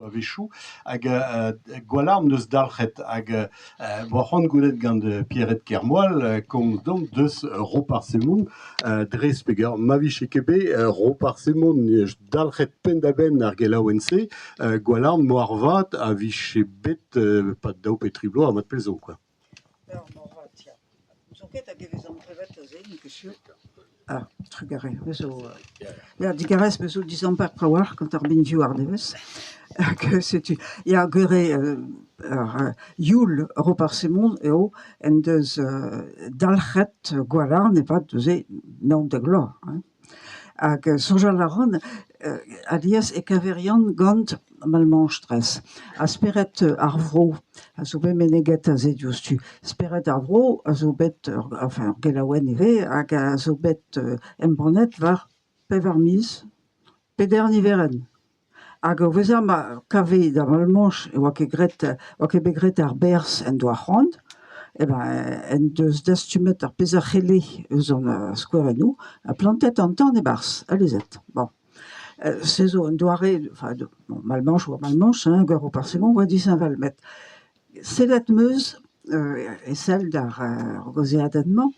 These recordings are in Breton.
Bloavezhioù hag Gwalarn 'neus dalc'het hag 'boa c'hoant gwelet gant Pierrette Kermoal komz deomp deus Roparz Hemon dres peger ma vije ket bet Roparz Hemon dalc'het penn-da-benn ar gelaouenn-se Gwalarn moarvat a vije bet 'pad daou pe tri bloaz mat pell zo quoi. Ya, moarvat, ya. N'ouzon ket hag e vezan klevet aze, n'on ket sur. Ah, trugarez, me zo... Ya, digarez, me zo dizampart trawalc'h gant ar binvioù arnevez. Hag setu, ya, gwir eo ar youl Roparz Hemon eo en deus dalc'het Gwalarn e-pad neuze 19 vloaz hein. Hag soñjal a ran alies e keñverian gant Malmanche dres ha Spered ar Vro a zo bet meneget aze diouzhtu. Spered ar Vro a zo bet ur enfin ur gelaouenn ivez hag a zo bet embannet war pevar miz, peder niverenn. Hag o vezañ ma kave da Valmanche e oa ket graet oa ket bet graet ar berzh en doa c'hoant, eh ben en deus dastumet ar pezh a c'helle eus an skouerennoù ha plantet an tan e-barzh, ha lezet. Bon. Se zo un doare, enfin bon, Malmanche oa Malmanche, hein, Roparz Hemon oa disheñvel, met sellet 'm eus e sell d'ar gaozeadenn-mañ,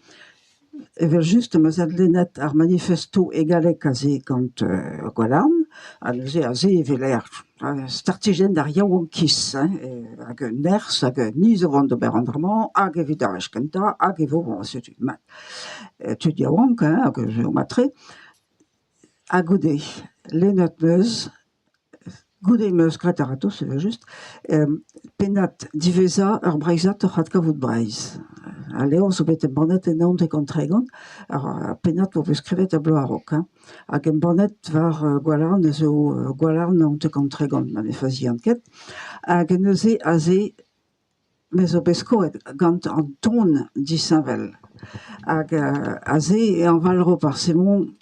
evel-just 'm eus adlennet ar manifesto e galleg aze gant Gwalarn, ha neuze aze e weler startijenn ar yaouankiz hein, hag un nerzh hag ni zo vont d'ober an dra-mañ hag evit ar wech kentañ hag e vo bon setu mat. Tud yaouank hein, hag eo mat-tre. Ha goude, lennet 'm eus, goude 'm eus graet a-ratozh evel-just, pennad diwezhañ ur Breizhad oc'h adkavout Breizh. Al levr zo bet embannet en 99, ar pennad vo bet skrivet er bloaz a-raok hein. Hag embannet war Gwalarn ez eo Gwalarn 99 ma ne fazian ket. Hag neuze aze me zo bet skoet gant an ton disheñvel. Hag aze e hañval Roparz Hemon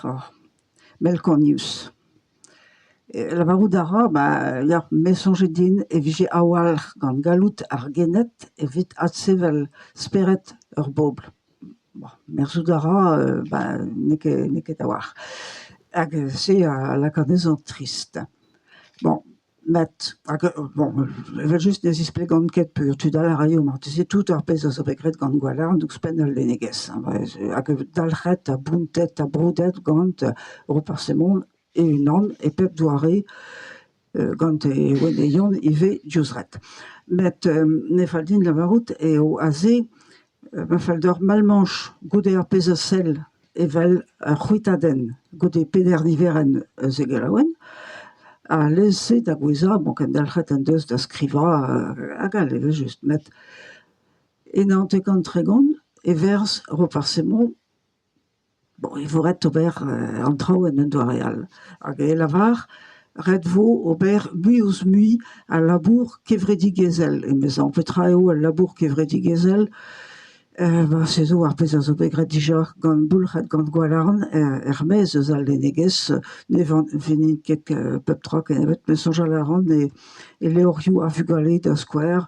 oh, melkonius. Lavarout a ra ba ya, me soñje din e vije a-walc'h gant galloud ar gened evit adsevel spered ur bobl. Bon, merzout a ra ba n'eo ket n'eo ket a-walc'h. Hag se a laka anezhañ trist. Bon, met hag bon, evel-just ne zisplegan ket peogwir tud all a raio marteze tout ar pezh a zo bet graet gant Gwalarn ouzhpenn al lennegezh. Hag dalc'het ha bountet ha broudet gant Roparz Hemon e-unan e pep doare gant e wenneion ivez diouzh ret. Met ne fell din lavarout eo aze ma fell deoc'h Malmanche goude ar pezh a sell evel ur c'hwitadenn goude peder niverenn eus e gelaouenn ha lez-se da gouezhañ bon kendalc'het en deus da skrivañ hag all evel-just met e 99 e verz Roparz Hemon bon e vo ret ober an traoù en un doare all hag e lavar ret vo ober mui-ouzh-mui al labour kevredigezhel emezañ. Petra eo al labour kevredigezhel? Ba se zo ar pezh a zo bet graet dija gant Boulc'hed, gant Gwalarn er-maez eus al lennegezh. Ne vennin ket pep tra kennebeut met soñjal a ran e levrioù ar vugale da skouer,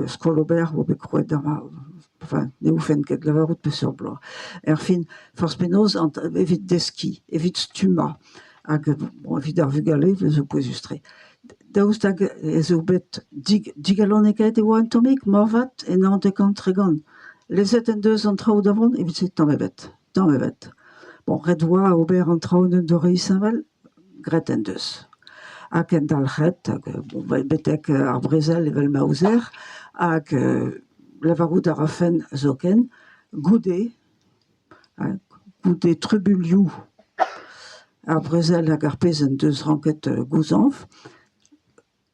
Skol Ober oa bet krouet enfin ne oufen ket lavarout peseurt bloaz. Erfin, forzh penaos evit deskiñ, evit stummañ hag bon evit ar vugale ez eo pouezus-tre. Daoust hag ez eo bet digalonekaet e oa un tammig moarvat e 99. Lezet en deus an traoù da vont evit se tamm ebet, tamm ebet. Bon, ret oa ober an traoù en un doare disheñvel, graet en deus. Ha kendalc'het hag bon betek ar brezel evel ma ouzer hag lavarout a rafen zoken goude goude trubuilhoù ar brezel hag ar pezh en deus ranket gouzañv,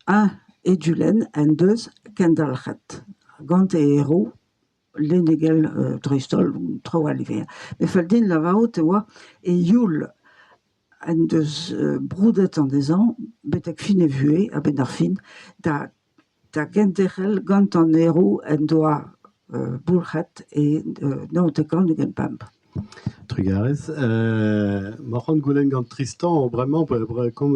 eñ e Dulenn en deus kendalc'het gant e erv lennegel dreist-holl, traoù all ivez. Me fell din lavarout e oa e youl en deus broudet anezhañ betek fin e vuhez, a-benn ar fin, da da genderc'hel gant an erv en doa boulc'het e 99. Trugarez. Ma c'hoant goulenn gant Tristan bremañ komz